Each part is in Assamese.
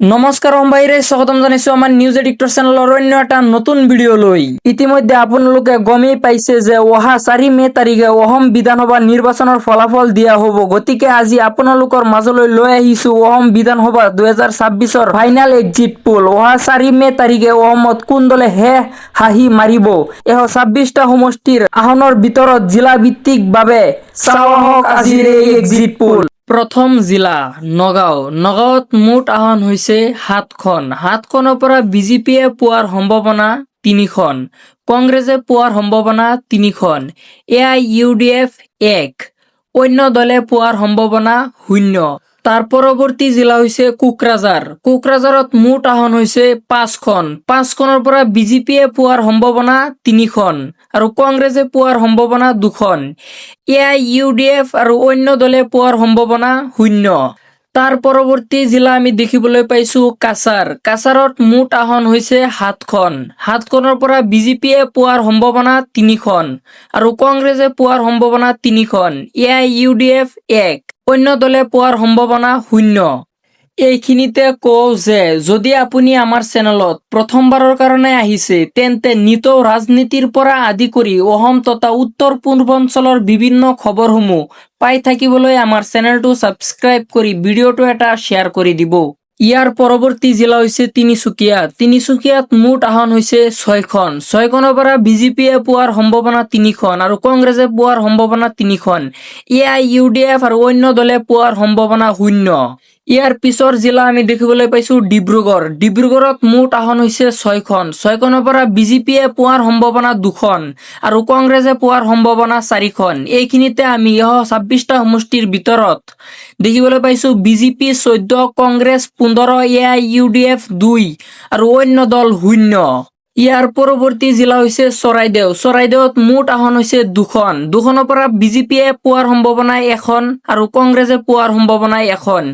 নমস্কাৰ অম্বাইৰে, স্বাগতম জনাইছো আমাৰ নিউজ এডিক্টৰ চেনেলৰ অন্য এটা নতুন ভিডিঅ' লৈ। ইতিমধ্যে আপোনালোকে গমেই পাইছে যে অহা 4 মে তাৰিখে অসম বিধানসভা নিৰ্বাচনৰ ফলাফল দিয়া হ'ব। গতিকে আজি আপোনালোকৰ মাজলৈ লৈ আহিছো অসম বিধানসভা 2026ৰ ফাইনেল এক্সিট পোল। অহা 4 মে তাৰিখে অসমত কোন দলে শেষ হাঁহি মাৰিব, 126টা সমষ্টিৰ আসনৰ ভিতৰত জিলা ভিত্তিকভাৱে চাওঁ আহক আজিৰ এই এক্সিট পোল। প্ৰথম জিলা নগাঁও। নগাঁৱত মুঠ আসন হৈছে সাতখন। সাতখনৰ পৰা বিজেপিয়ে পোৱাৰ সম্ভাৱনা তিনিখন, কংগ্ৰেছে পোৱাৰ সম্ভাৱনা তিনিখন, এ I U D F এক, অন্য দলে পোৱাৰ সম্ভাৱনা শূন্য। তাৰ পৰৱৰ্তী জিলা হৈছে কোকৰাঝাৰ। কোকৰাঝাৰত মুঠ আসন হৈছে পাঁচখন। পাঁচখনৰ পৰা বিজেপিয়ে পোৱাৰ সম্ভাৱনা তিনিখন আৰু কংগ্ৰেছে পোৱাৰ সম্ভাৱনা দুখন, এ I U D F আৰু অন্য দলে পোৱাৰ সম্ভাৱনা শূন্য। তাৰ পৰৱৰ্তী জিলা আমি দেখিবলৈ পাইছো কাছাৰ। কাছাৰত মুঠ আসন হৈছে সাতখন। সাতখনৰ পৰা বিজেপিয়ে পোৱাৰ সম্ভাৱনা তিনিখন আৰু কংগ্ৰেছে পোৱাৰ সম্ভাৱনা তিনিখন, এ I U D F এক, অন্য দলে পোৱাৰ সম্ভাৱনা শূন্য। এইখিনিতে কওঁ যে যদি আপুনি আমাৰ চেনেলত প্ৰথমবাৰৰ কাৰণে আহিছে, তেন্তে নিতৌ ৰাজনীতিৰ পৰা আদি কৰি অসম তথা উত্তৰ পূৰ্বাঞ্চলৰ বিভিন্ন খবৰসমূহ পাই থাকিবলৈ আমাৰ চেনেলটো ছাবস্ক্ৰাইব কৰি ভিডিঅ'টো এটা শ্বেয়াৰ কৰি দিব। ইয়াৰ পৰৱৰ্তী জিলা হৈছে তিনিচুকীয়া। তিনিচুকীয়াত মুঠ আসন হৈছে ছয়খন। ছয়খনৰ পৰা বিজেপিয়ে পোৱাৰ সম্ভাৱনা তিনিখন আৰু কংগ্ৰেছে পোৱাৰ সম্ভাৱনা তিনিখন, এ I U D F আৰু অন্য দলে পোৱাৰ সম্ভাৱনা শূন্য। ইয়াৰ পিছৰ জিলা আমি দেখিবলৈ পাইছো ডিব্ৰুগড়। ডিব্ৰুগড়ত মুঠ আসন হৈছে ছয়খন। ছয়খনৰ পৰা বিজেপিয়ে পোৱাৰ সম্ভাৱনা দুখন আৰু কংগ্ৰেছে পোৱাৰ সম্ভাৱনা চাৰিখন। এইখিনিতে আমি 126টা সমষ্টিৰ ভিতৰত দেখিবলৈ পাইছো BJP 14, Congress 15, A I U D F দুই আৰু অন্য দল শূন্য। ইয়াৰ পৰৱৰ্তী জিলা হৈছে চৰাইদেউ। চৰাইদেউত মুঠ আসন হৈছে দুখন। দুখনৰ পৰা বিজেপিয়ে পোৱাৰ সম্ভাৱনা এখন আৰু কংগ্ৰেছে পোৱাৰ সম্ভাৱনা এখন,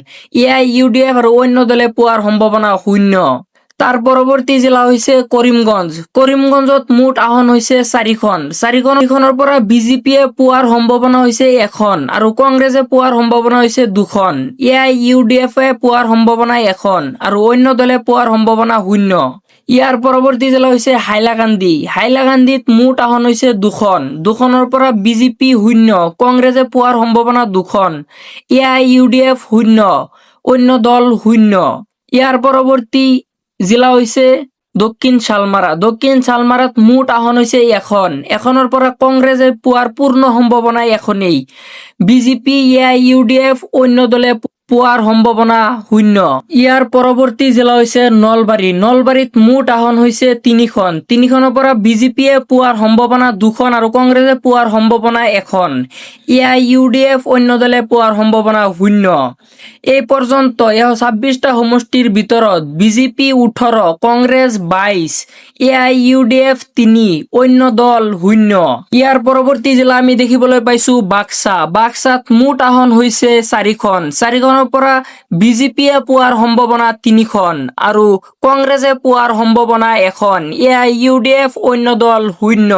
এ I U D F আৰু অন্য দলে পোৱাৰ সম্ভাৱনা শূন্য। তাৰ পৰৱৰ্তী জিলা হৈছে কৰিমগঞ্জ। কৰিমগঞ্জত মুঠ আসন হৈছে চাৰিখন। চাৰিখনৰ পৰা বিজেপিয়ে পোৱাৰ সম্ভাৱনা হৈছে এখন আৰু কংগ্ৰেছে পোৱাৰ সম্ভাৱনা হৈছে দুখন, এ I U D এফে পোৱাৰ সম্ভাৱনা এখন আৰু অন্য দলে পোৱাৰ সম্ভাৱনা শূন্য। ইয়াৰ পৰৱৰ্তী জিলা হৈছে হাইলাকান্দি। হাইলাকান্দিত মুঠ আসন হৈছে দুখন। দুখনৰ পৰা বিজেপি শূন্য, কংগ্ৰেছে পোৱাৰ সম্ভাৱনা দুখন, এ I U D F শূন্য, অন্য দল শূন্য। ইয়াৰ পৰৱৰ্তী জিলা হৈছে দক্ষিণ শালমাৰা। দক্ষিণ শালমাৰাত মুঠ আসন হৈছে এখন। এখনৰ পৰা কংগ্ৰেছে পোৱাৰ পূৰ্ণ সম্ভাৱনা এখনেই, BJP, A I U D F, অন্য দলে পোৱাৰ সম্ভাৱনা শূন্য। ইয়াৰ পৰৱৰ্তী জিলা হৈছে নলবাৰী। নলবাৰীত মুঠ আসন হৈছে তিনিখন। তিনিখনৰ পৰা বিজেপিয়ে পোৱাৰ সম্ভাৱনা দুখন আৰু কংগ্ৰেছে পোৱাৰ সম্ভাৱনা এখন, এ I U D F, অন্য দলে পোৱাৰ সম্ভাৱনা শূন্য। এই পৰ্যন্ত 126টা সমষ্টিৰ ভিতৰত BJP 18, Congress 22, A I U D F তিনি, অন্য দল শূন্য। ইয়াৰ পৰৱৰ্তী জিলা আমি দেখিবলৈ পাইছো বাক্সা। বাক্সাত মুঠ আসন হৈছে চাৰিখন। চাৰিখনৰ পৰা বিজেপিয়ে পোৱাৰ সম্ভাৱনা তিনিখন আৰু কংগ্ৰেছে পোৱাৰ সম্ভাৱনা এখন, এ I U D F, অন্য দল শূন্য।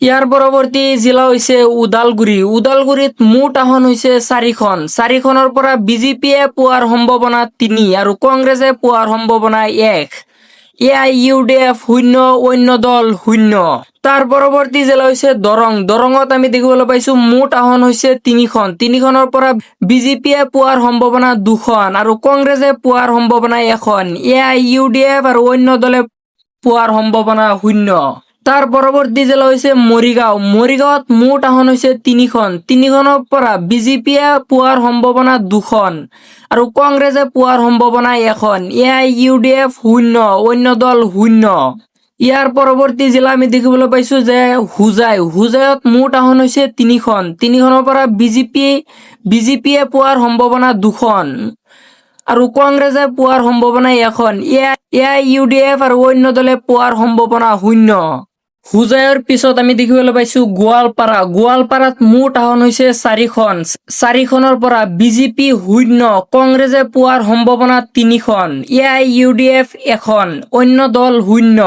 ইয়াৰ পৰৱৰ্তী জিলা হৈছে ওদালগুৰি। ওদালগুৰিত মুঠ আসন হৈছে চাৰিখন। চাৰিখনৰ পৰা বিজেপিয়ে পোৱাৰ সম্ভাৱনা তিনি আৰু কংগ্ৰেছে পোৱাৰ সম্ভাৱনা এক, এ I U D F শূন্য, অন্য দল শূন্য। তাৰ পৰৱৰ্তী জিলা হৈছে দৰং। দৰঙত আমি দেখিবলৈ পাইছো মুঠ আসন হৈছে তিনিখন। তিনিখনৰ পৰা বিজেপিয়ে পোৱাৰ সম্ভাৱনা দুখন আৰু কংগ্ৰেছে পোৱাৰ সম্ভাৱনা এখন, এ I U D F আৰু অন্য দলে পোৱাৰ সম্ভাৱনা শূন্য। তাৰ পৰৱৰ্তী জিলা হৈছে মৰিগাঁও। মৰিগাঁৱত মুঠ আসন হৈছে তিনিখন। তিনিখনৰ পৰা বিজেপিয়ে পোৱাৰ সম্ভাৱনা দুখন আৰু কংগ্ৰেছে পোৱাৰ সম্ভাৱনা এখন, এ I U D F শূন্য, অন্য দল শূন্য। ইয়াৰ পৰৱৰ্তী জিলা আমি দেখিবলৈ পাইছো যে হোজাই। হোজাইত মুঠ আসন হৈছে তিনিখন। তিনিখনৰ পৰা বিজেপিয়ে পোৱাৰ সম্ভাৱনা দুখন আৰু কংগ্ৰেছে পোৱাৰ সম্ভাৱনা এখন, এ I U D F আৰু অন্য দলে পোৱাৰ সম্ভাৱনা শূন্য। হোজাইৰ পিছত আমি দেখিবলৈ পাইছো গোৱালপাৰা। গোৱালপাৰাত মুঠ আসন হৈছে চাৰিখন। চাৰিখনৰ পৰা বিজেপি শূন্য, কংগ্ৰেছে পোৱাৰ সম্ভাৱনা তিনিখন, এ I U D F এখন, অন্য দল শূন্য।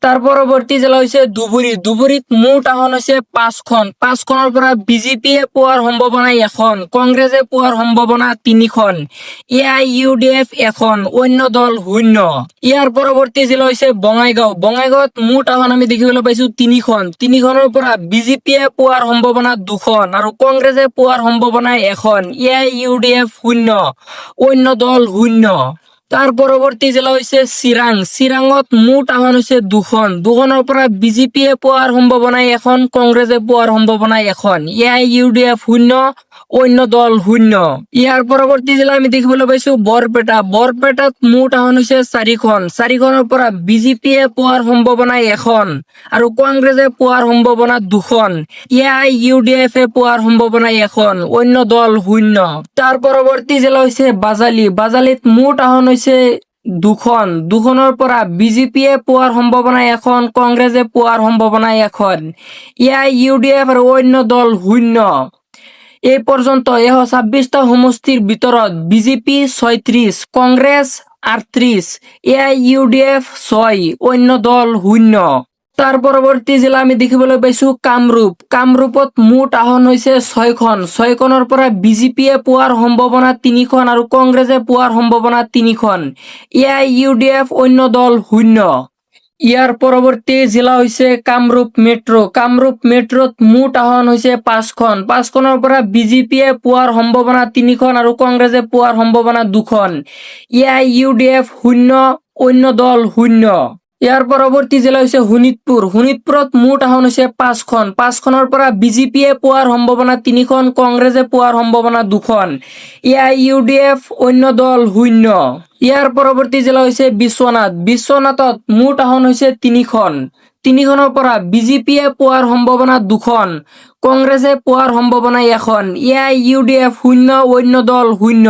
তাৰ পৰৱৰ্তী জিলা হৈছে ধুবুৰী। ধুবুৰীত মুঠ আসন হৈছে পাঁচখন। পাঁচখনৰ পৰা বিজেপিয়ে পোৱাৰ সম্ভাৱনা এখন, কংগ্ৰেছে পোৱাৰ সম্ভাৱনা তিনিখন, এ I U D F এখন, অন্য দল শূন্য। ইয়াৰ পৰৱৰ্তী জিলা হৈছে বঙাইগাঁও। বঙাইগাঁৱত মুঠ আসন আমি দেখিবলৈ পাইছো তিনিখন। তিনিখনৰ পৰা বিজেপিয়ে পোৱাৰ সম্ভাৱনা দুখন আৰু কংগ্ৰেছে পোৱাৰ সম্ভাৱনা এখন, এ I U D F শূন্য, অন্য দল শূন্য। তাৰ পৰৱৰ্তী জিলা হৈছে চিৰাং। চিৰাঙত মুঠ আসন হৈছে দুখন। দুখনৰ পৰা বিজেপিয়ে পোৱাৰ সম্ভাৱনা এখন, কংগ্ৰেছে পোৱাৰ সম্ভাৱনা এখন, এ I U D F শূন্য, অন্য দল শূন্য। ইয়াৰ পৰৱৰ্তী জিলা আমি দেখিবলৈ পাইছো বৰপেটা। বৰপেটাত মুঠ আসন হৈছে চাৰিখন। চাৰিখনৰ পৰা বিজেপিয়ে পোৱাৰ সম্ভাৱনা এখন আৰু কংগ্ৰেছে পোৱাৰ সম্ভাৱনা দুখন, এ I U D এফে পোৱাৰ সম্ভাৱনা এখন, অন্য দল শূন্য। তাৰ পৰৱৰ্তী জিলা হৈছে বাজালি। বাজালিত মুঠ আসন হৈছে দুখন। দুখনৰ পৰা বিজেপিয়ে পোৱাৰ সম্ভাৱনা এখন, কংগ্ৰেছে পোৱাৰ সম্ভাৱনা এখন, এ I U D F আৰু অন্য দল শূন্য। এই পৰ্যন্ত 126টা সমষ্টিৰ ভিতৰত BJP 36, Congress 38, A I U D F 6, অন্য দল শূন্য। তাৰ পৰৱৰ্তী জিলা আমি দেখিবলৈ পাইছো কামৰূপ। কামৰূপত মুঠ আসন হৈছে ছয়খন। ছয়খনৰ পৰা বিজেপিয়ে পোৱাৰ সম্ভাৱনা তিনিখন আৰু কংগ্ৰেছে পোৱাৰ সম্ভাৱনা তিনিখন, এ I U D F, অন্য দল শূন্য। ইয়াৰ পৰৱৰ্তী জিলা হৈছে কামৰূপ মেট্ৰ'। কামৰূপ মেট্ৰ'ত মুঠ আসন হৈছে পাঁচখন। পাঁচখনৰ পৰা বিজেপিয়ে পোৱাৰ সম্ভাৱনা তিনিখন আৰু কংগ্ৰেছে পোৱাৰ সম্ভাৱনা দুখন, এ I U D F শূন্য, অন্য দল শূন্য। ইয়াৰ পৰৱৰ্তী জিলা হৈছে শোণিতপুৰ। শোণিতপুৰত মুঠ আসন হৈছে পাঁচখন। পাঁচখনৰ পৰা বিজেপিয়ে পোৱাৰ সম্ভাৱনা তিনিখন, কংগ্ৰেছে পোৱাৰ সম্ভাৱনা দুখন, এ I U D F, অন্য দল শূন্য। ইয়াৰ পৰৱৰ্তী জিলা হৈছে বিশ্বনাথ। বিশ্বনাথত মুঠ আসন হৈছে তিনিখন। তিনিখনৰ পৰা বিজেপিয়ে পোৱাৰ সম্ভাৱনা দুখন, কংগ্ৰেছে পোৱাৰ সম্ভাৱনা এখন, এ I U D F শূন্য, অন্য দল শূন্য।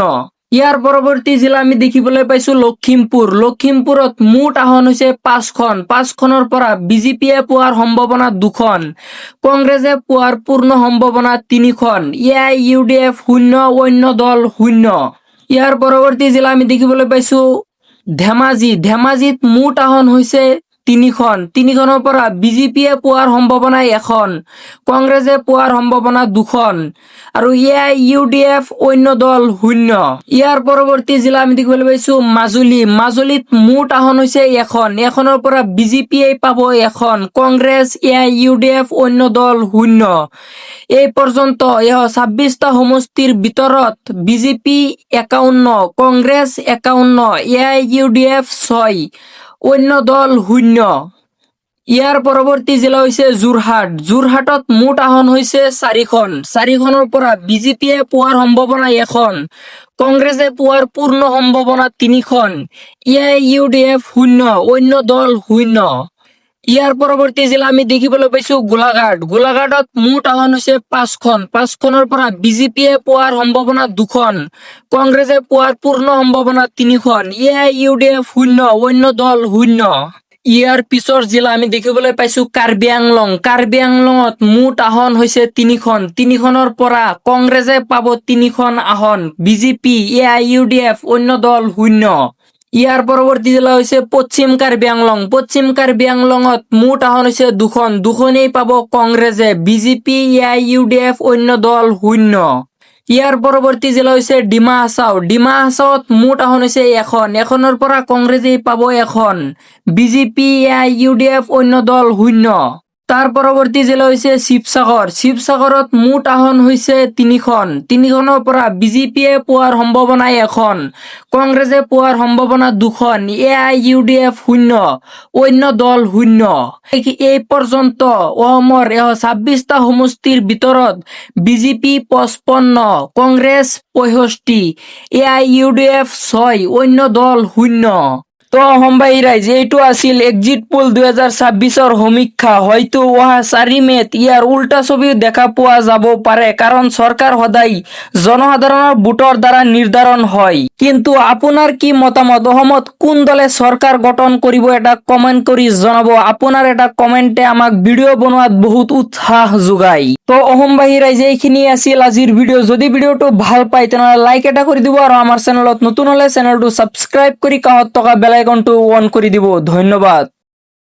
ইয়াৰ পৰৱৰ্তী জিলা আমি দেখিবলৈ পাইছো লখিমপুৰ। লখিমপুৰত মুঠ আসন হৈছে পাঁচখন। পাঁচখনৰ পৰা বিজেপিয়ে পোৱাৰ সম্ভাৱনা দুখন, কংগ্ৰেছে পোৱাৰ পূৰ্ণ সম্ভাৱনা তিনিখন, এ I U D F শূন্য, অন্য দল শূন্য। ইয়াৰ পৰৱৰ্তী জিলা আমি দেখিবলৈ পাইছো ধেমাজি। ধেমাজিত মুঠ আসন হৈছে তিনিখন। তিনিখনৰ পৰা বিজেপিয়ে পোৱাৰ সম্ভাৱনা এখন, কংগ্ৰেছে পোৱাৰ সম্ভাৱনা দুখন আৰু এ I U D F, অন্য দল শূন্য। ইয়াৰ পৰৱৰ্তী জিলা আমি দেখিবলৈ পাইছো মাজুলী। মাজুলীত মুঠ আসন হৈছে এখন। এখনৰ পৰা বিজেপিয়ে পাব এখন, কংগ্ৰেছ, এ I U D F, অন্য দল শূন্য। এই পৰ্যন্ত 126টা সমষ্টিৰ ভিতৰত BJP 51, Congress 51, A I U D F 6, অন্য দল শূন্য। ইয়াৰ পৰৱৰ্তী জিলা হৈছে যোৰহাট। যোৰহাটত মুঠ আসন হৈছে চাৰিখন। চাৰিখনৰ পৰা বিজেপিয়ে পোৱাৰ সম্ভাৱনা এখন, কংগ্ৰেছে পোৱাৰ পূৰ্ণ সম্ভাৱনা তিনিখন, এ I U D F শূন্য, অন্য দল শূন্য। ইয়াৰ পৰৱৰ্তী জিলা আমি দেখিবলৈ পাইছো গোলাঘাট। গোলাঘাটত মুঠ আসন হৈছে পাঁচখন। পাঁচখনৰ পৰা বিজেপিয়ে পোৱাৰ সম্ভাৱনা দুখন, কংগ্ৰেছে পোৱাৰ পূৰ্ণ সম্ভাৱনা তিনিখন, এ I U D F শূন্য, অন্য দল শূন্য। ইয়াৰ পিছৰ জিলা আমি দেখিবলৈ পাইছো কাৰ্বি আংলং। কাৰ্বি আংলঙত মুঠ আসন হৈছে তিনিখন। তিনিখনৰ পৰা কংগ্ৰেছে পাব তিনিখন আসন, BJP, A I U D F, অন্য দল শূন্য। ইয়াৰ পৰৱৰ্তী জিলা হৈছে পশ্চিম কাৰ্বি আংলং। পশ্চিম কাৰ্বি আংলঙত মুঠ আসন হৈছে দুখন। দুখনেই পাব কংগ্ৰেছে, BJP, A I U D F, অন্য দল শূন্য। ইয়াৰ পৰৱৰ্তী জিলা হৈছে ডিমা হাছাও। ডিমা হাছাওত মুঠ আসন হৈছে এখন। এখনৰ পৰা কংগ্ৰেছেই পাব এখন, BJP, A I U D F, অন্য দল শূন্য। তাৰ পৰৱৰ্তী জিলা হৈছে শিৱসাগৰ। শিৱসাগৰত মুঠ আসন হৈছে তিনিখন। তিনিখনৰ পৰা বিজেপিয়ে পোৱাৰ সম্ভাৱনা এখন, কংগ্ৰেছে পোৱাৰ সম্ভাৱনা দুখন, এ I U D F শূন্য, অন্য দল শূন্য। এই পৰ্যন্ত অসমৰ 126টা সমষ্টিৰ ভিতৰত BJP 55, Congress 65, A I U D F 6, অন্য দল শূন্য। তো অসমবাসী ৰাইজ, এইটো আছিল এক্সিট পোল 2026ৰ সমীক্ষা। হয়তো অহা 4 মে'ত ইয়াৰ উল্টা ছবিও দেখা পোৱা যাব পাৰে, কাৰণ চৰকাৰ সদায় জনসাধাৰণৰ ভোটৰ দ্বাৰা নিৰ্ধাৰণ হয়। কিন্তু আপোনাৰ কি মতামত? অসমত কোন দলে চৰকাৰ গঠন কৰিব, এটা কমেণ্ট কৰি জনাব। আপোনাৰ এটা কমেণ্টে আমাক ভিডিঅ' বনোৱাত বহুত উৎসাহ যোগায়। তো অসমবাসী ৰাইজে, এইখিনি আছিল আজিৰ ভিডিঅ'। যদি ভিডিঅ'টো ভাল পায়, তেনেহ'লে লাইক এটা কৰি দিব আৰু আমাৰ চেনেলত নতুন হ'লে চেনেলটো ছাবস্ক্ৰাইব কৰি কাষত থকা বেল আইকনটো অন কৰি দিব। ধন্যবাদ।